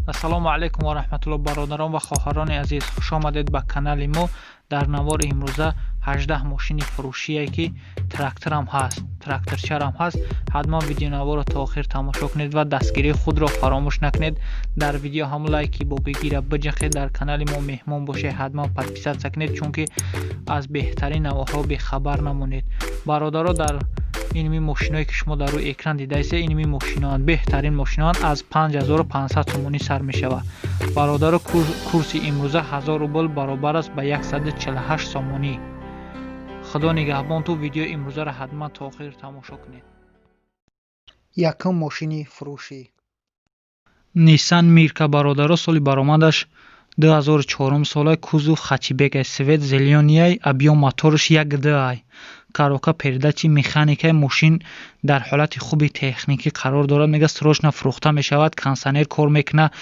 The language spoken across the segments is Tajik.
Ассалому алайкум ва раҳматулло, бародарон ва хоҳарони азиз, хушомадед ба канали мо. Дар навори имрӯза 18 мошини фурӯшие, ки тракторам ҳаст, тракторчарам ҳаст. Ҳатман видеонаворро то охир тамошо кунед ва дастгирии худро фаромӯш накунед. Дар видео ҳам лайки бобигира биҷақед. Дар канали мо меҳмон бошед, ҳатман подписаться кунед, чунки аз беҳтарин наворҳо бехабар намонед. Бародаро, дар инми мошиное, ки шумо дар рӯи экран дидаистед, инми мошиноанд, беҳтарин мошиноанд, аз 5500 сомонӣ сар мешавад. Бародаро, курси имрӯза 1000 рубл баробар аст ба 148 сомонӣ. Худо нигаҳбон ту. Видеои имрӯзаро ҳатман то охир тамошо кунед. Якум мошини фурӯшӣ. Ниссан Мирка, бародаро, соли баромадаш 2004 сола, кузов хэтчбек, цвет зелёный, объём мотораш 1,2, коробка передачи механикаи. Мошин дар ҳолати хуби техникӣ қарор дорад. Мега, срочно фурӯхта мешавад. Кондитсионер кор мекунад,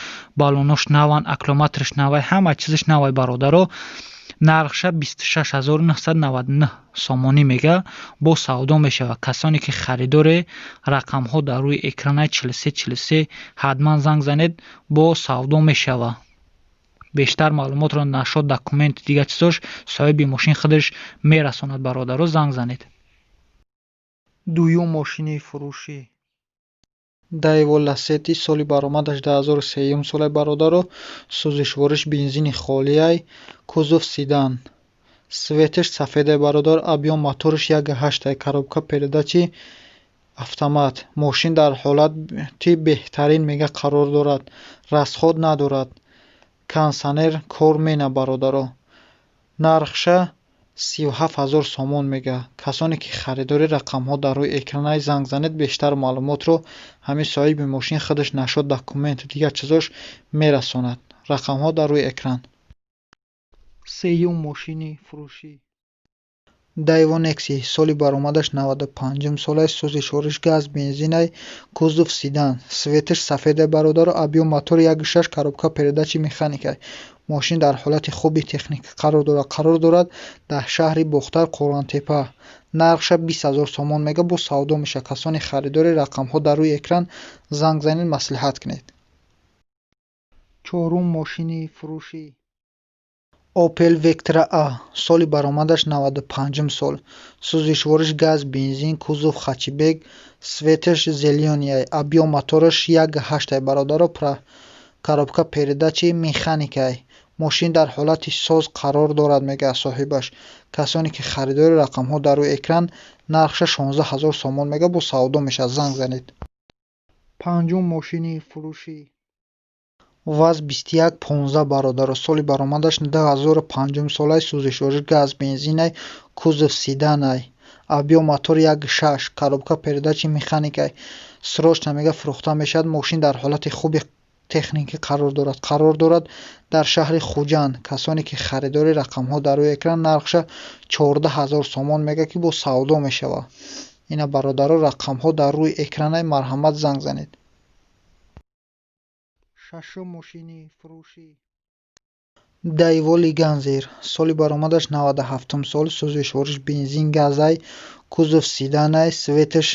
баллонош наванд, аккумулятораш навай, ҳама чизаш навай. Бародаро, нархша 26 999 сомонӣ мега, бо савдо мешавад. Касоне ки харидоре, рақамҳо дар рӯи экранаи, 43 43, ҳатман занг занед, бо савдо мешавад. Бештар маълумотро насчёт документ, дигар чизош соҳиби мошин худаш мерасонад. Бародаро, занг занед. Дуюм мошини фурӯшӣ. Даево Ласети, соли баромадаш 2003 сола, бародаро, сӯзишвориш бензини холиай, кузов седан, цветаш сафедай, бародар, объём мотораш 1,8, коробка передачи автомат. Мошин дар ҳолати беҳтарин, мега, қарор дорад, расход надорад, кондитсионер кор мена. Бародаро, нархша 37 000 сомон мега. Касоне ки харидори, рақамҳо дар рӯи экранаи, занг занед, бештар маълумотро ҳамин соҳиби мошин худаш насчёт документ, дигар чизош мерасонад. Рақамҳо дар рӯи экран. Сеюм мошини фурӯшӣ. Даево Некси, соли баромадаш 95-ум солаи, сӯзишвориш газ, бензинай, кузов седан, цветаш сафедай, бародаро, объём мотор 1,6, коробка передачи механикай. Мошин дар ҳолати хуби техникӣ қарор дорад. Қарор дорад дар шаҳри Бохтар, Қӯрғонтеппа. Нархша 20 000 сомон мега, бо савдо мешавад. Касони харидори, рақамҳо дар рӯи экран, занг занед, маслиҳат кунед. Чорум мошини фурӯшӣ. Опел Вектра А, соли баромадаш 95-ум сол, сӯзишвориш газ, бензин, кузов хэтчбек, цветаш зелёный, объём мотораш 1,8, бародаро, коробка передачи механикай. Мошин дар ҳолати соз қарор дорад, мегӯяд соҳибаш. Касоне ки харидори, рақамҳо дар рӯи экран. Нархша 16 000 сомон мега, бо савдо мешавад, занг занед. Панҷум мошини фурӯшӣ. ВАЗ 2115, бародаро, соли баромадаш 2005 солаи, сӯзишвориш газ, бензинай, кузов седанай, объём мотор 1,6, коробка передачи механикай. Срочно, мега, фурӯхта мешавад. Мошин дар ҳолати хуби техникӣ қарор дорад. Қарор дорад дар шаҳри Хуҷанд. Касоне ки харидори, рақамҳо дар рӯи экран. Нархша 14 000 сомон мега, ки бо савдо мешавад. Ина, бародаро, рақамҳо дар рӯи экранай, марҳамат, занг занед. Шашум мошини фурӯшӣ. Даево Легензер, соли баромадаш 97-ум сол, сӯзишвориш бензин, газай, кузов седанай, цветаш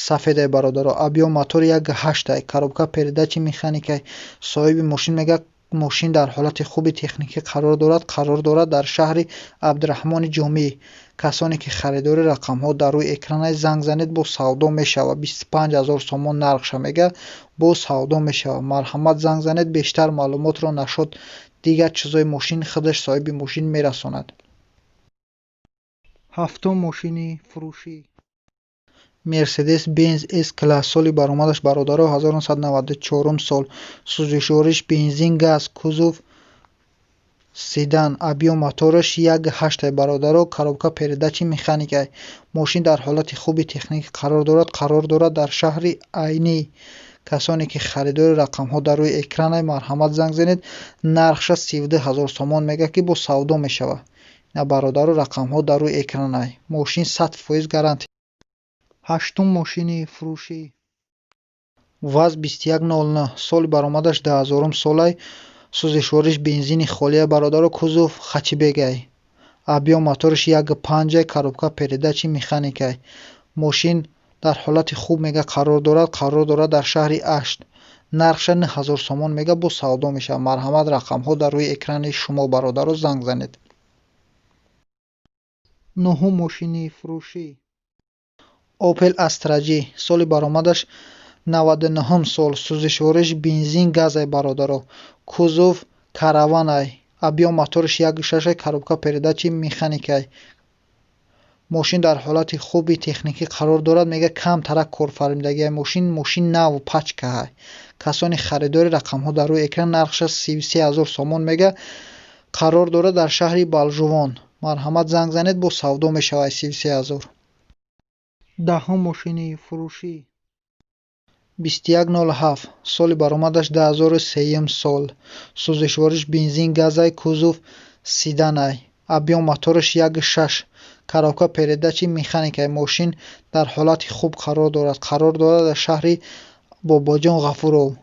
сафедай, бародаро, объём мотор 1,8, коробка передачи механикай. Соҳиби мошин мегӯяд, мошин дар ҳолати хуби техникӣ қарор дорад. Қарор дорад дар шаҳри Абдураҳмони Ҷомӣ. Касоне ки харидори, рақамҳо дар рӯи экранай, занг занед, бо савдо мешавад. 25 000 сомон нархша мега, бо савдо мешавад. Марҳамат, занг занед, бештар маълумотро насчёт дигар чизҳои мошин худаш соҳиби мошин мерасонад. Ҳафтум мошини фурӯшӣ. Мерседес Бенз С класс, соли баромадаш, бародаро, 1994 сол, сӯзишвориш бензин, газ, кузов седан, объём мотораш 1,8, бародаро, коробка передачи механикай. Мошин дар ҳолати хуби техникӣ қарор дорад. Қарор дорад дар шаҳри Айнӣ. Касоне ки харидори, рақамҳо дар рӯи экранай, марҳамат, занг занед. Нархша 32 000 сомон мега, ки бо савдо мешавад. На, бародаро, рақамҳо дар рӯи экранай. Мошин 100% гарантия. Ҳаштум мошини фурӯшӣ. ВАЗ 2109, соли баромадаш 2000-ум солай, сӯзишвориш бензини холия, бародаро, кузов хэтчбекай, объём мотораш 1,5, коробка передачи механикай. Мошин дар ҳолати хуб, мега, қарор дорад. Қарор дорад дар шаҳри Ашт. Нархша 9000 сомон мега, бо савдо мешавад. Марҳамат, рақамҳо дар рӯи экрани шумо, бародаро, занг занед. Нуҳум мошини фурӯшӣ: Opel Astra G, соли баромадаш 99-ум сол, сӯзишвориш бензин, газай, бародаро, кузов караванай, объём мотораш 1,6, коробка передачи механикай. Мошин дар ҳолати хуби техникӣ қарор дорад, мега, камтарак корфармидагиай. Мошин, мошин нав, пачкаҳай. Касони харидори, рақамҳо дар рӯи экран, нархша 33 000 сомон мега, қарор дорад дар шаҳри Балжувон. Марҳамат, занг занед, бо савдо мешавад 33 000. Даҳум мошини фурӯшӣ: 2107, соли баромадаш 2003 сол, сӯзишвориш бензин, газай, кузов седанай, объём мотораш 1,6, коробка передачи механикай. Мошин дар ҳолати хуб қарор дорад, қарор дорад дар шаҳри Бобоҷон Ғафуров.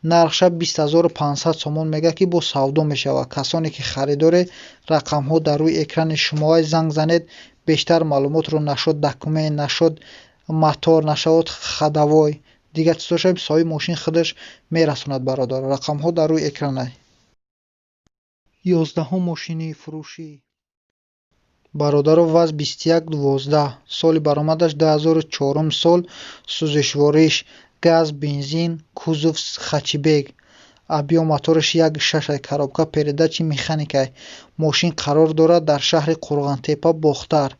Нархша 20 500 сомон мега, ки бо савдо мешавад. Касоне ки харидоре, рақамҳо дар рӯи экрани шумоай, занг занед, бештар маълумотро нашод документ, нашод мотор, нашавод ходовой, дигар чизоша соҳиби мошин худаш мерасонад. Бародар, рақамҳо дар рӯи экранай. 11-ум мошини фурӯшӣ, бародаро: ВАЗ 2112, соли баромадаш 2004 сол, сӯзишвориш газ, бензин, кузов хэтчбек, объём мотораш 1,6, коробка передачи механикай. Мошин қарор дорад дар шаҳри Қурғонтеппа, Бохтар.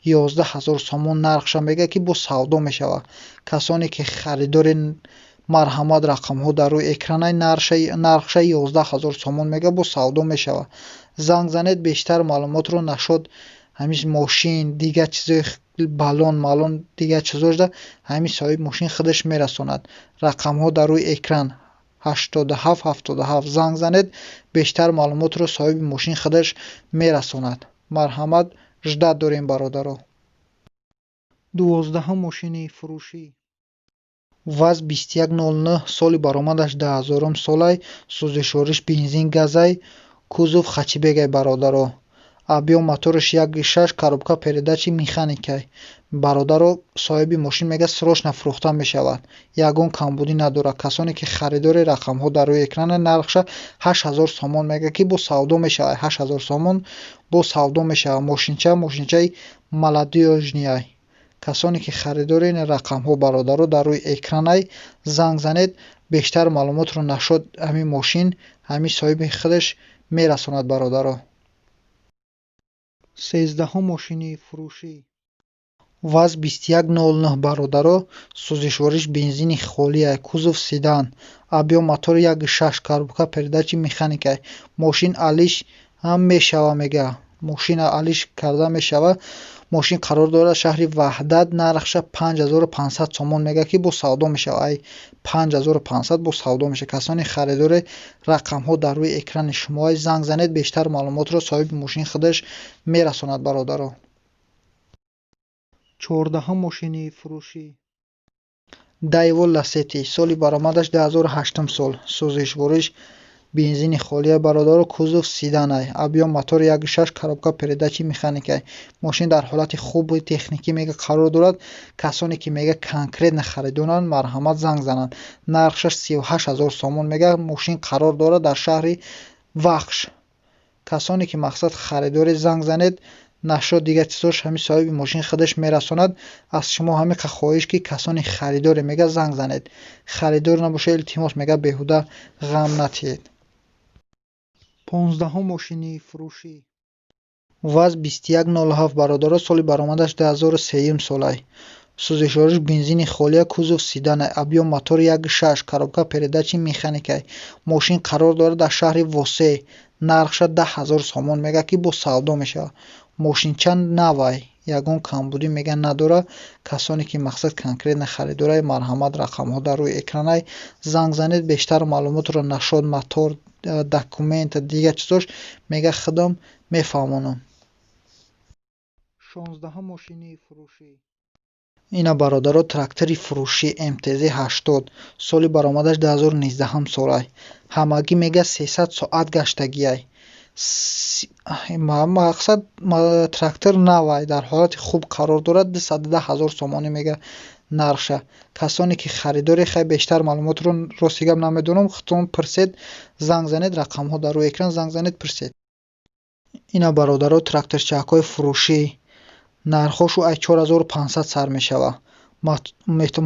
11 000 сомон нархша мега, ки бо савдо мешавад. Касоне ки харидори, марҳамат, рақамҳо дар рӯи экранай, нархша 11 000 сомон мега, бо савдо мешавад. Занг занед, бештар маълумотро нашод ҳамин мошин, дигар чизои балон малон, дигар чизошда ҳамин соҳиби мошин худаш мерасонад. Рақамҳо дар рӯи экран: 87 77. Занг занед, бештар маълумотро соҳиби мошин худаш мерасонад. Марҳамат, ждать дорем, бародаро. 12-ум мошини фурӯшӣ: ВАЗ 2109, соли баромадаш 2000-ум солай, сӯзишвориш бензин, газай, кузов хэтчбекай, бародаро, объём мотораш 1,6, коробка передачи механикай. Бародаро, соҳиби мошин мега, срочно фурӯхта мешавад, ягон камбудӣ надорад. Касоне ки харидори, рақамҳо дар рӯи экрана, нархша 8000 сомон мега, ки бо савдо мешавад. 8000 сомон бо савдо мешавад. Мошинча, мошинчаи молодёжныйай. Касоне ки харидори, рақамҳо, бародаро, дар рӯи экранай, занг занед, бештар маълумотро нашод ҳамин мошин ҳамин соҳиби худаш мерасонад, бародаро. 13-ум мошини фурӯшӣ: ВАЗ 2109, бародаро, сӯзишвориш бензини холиай, кузов седан, объём мотор 1,6, коробка передачи механикай. Мошин алиш ҳам мешава, мега, мошина алиш карда мешава. Мошин қарор дорад шаҳри Ваҳдат. Нархша 5500 сомон мега, ки бо савдо мешава. Ай 5500 бо савдо мешава. Касони харидоре, рақамҳо дар рӯи экрани шумоай, занг занед, бештар маълумотро соҳиби мошин худаш мерасонад, бародаро. 14-ум мошини фурӯшӣ: Daewoo Lacetti, соли баромадаш 2008 сол, сӯзишвориш бензини холия, бародаро, кузов седанай, объём мотор 1,6, коробка передачи механикай. Мошин дар ҳолати хуби техникӣ, мега, қарор дорад. Касоне ки, мега, конкретно харидоранд, марҳамат, занг зананд. Нархшаш 38 000 сомон мега. Мошин қарор дорад дар шаҳри Вахш. Касоне ки, мақсад, харидоред, занг занед, нашод дигар чизош ҳамин соҳиби мошин худаш мерасонад. Аз шумо ҳамиқа хоҳиш, ки касоне харидоре, мега, занг занед. Харидор набошад, илтимос, мега, беҳуда ғам натиҳед. 15-ум мошини фурӯшӣ: ВАЗ 2107, бародаро, соли баромадаш 2003 солай, сӯзишвориш бензини холия, кузов седанай, объём мотор 1,6, коробка передачи механикай. Мошин қарор дорад дар шаҳри Восе. Нархша 10 000 сомон мега, ки бо савдо мешавад. Мошинча навай, ягон камбудӣ, мега, надорад. Касоне ки, мақсад, конкретно харидорай, марҳамат, рақамҳо дар рӯи экранай, занг занед, бештар маълумотро нашод мотор, документ, дигар чизош, мега, худам мефаҳмонам. 16-ум мошини фурӯшӣ: ина, бародаро, трактори фурӯшӣ МТЗ 80, соли баромадаш 2019 солай, ҳамагӣ, мега, 300 соат гаштагиай. Мақсад, трактор навай, дар ҳолати хуб қарор дорад, 210 000 сомонӣ мега нархша. Касоне ки харидоре, хай, бештар маълумотро, рости гап, намедонам, худтон пурсед, занг занед, рақамҳо дар рӯи экран, занг занед, пурсед. Ина, бародаро, тракторчаҳакҳои фурӯшӣ, нархҳошу ай 4500 сар мешава.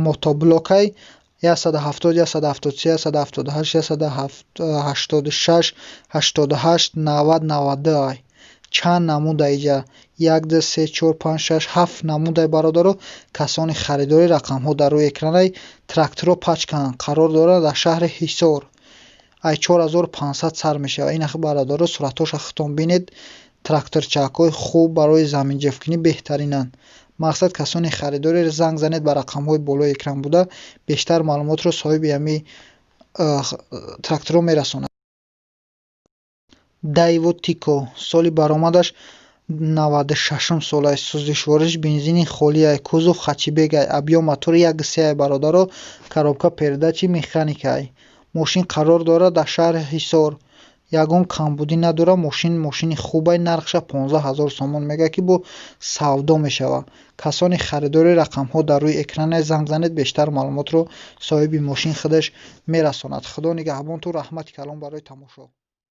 Мотоблокай 170, 173, 178, 186, 88, 90, 92 ай. Чанд намуда иҷа? Як, ду, се, чор, панҷ, шаш, ҳафт намудай, бародаро. Касони харидорӣ, рақамҳо дар рӯи экранай. Тракторо пачкаанд, қарор дорад дар шаҳри Ҳисор, ай 4500 сар мешавад. Ин бародаро, суратҳоша худтон бинед. Тракторчаҳакҳои хуб, барои заминҷафкунӣ беҳтаринанд. Мақсад, касони харидоре, занг занед ба рақамҳои болои экран буда, бештар маълумотро соҳиби ҳамин тракторҳо мерасонад. Дэу Тико, соли баромадаш 96-ум солай, сӯзишвориш бензини холиай, кузов хэтчбекай, объём мотори 1,3, бародаро, коробка передачи механикай. Мошин қарор дорад дар шаҳри Ҳисор, ягон камбудӣ надорад мошин, мошини хубай. Нархша 15 000 сомон мега, ки бо савдо мешавад. Касони харидори, рақамҳо дар рӯи экране, занг занед, бештар маълумотро соҳиби мошин худаш мерасонад. Худо нигаҳбонту, раҳмати калон барои тамошо.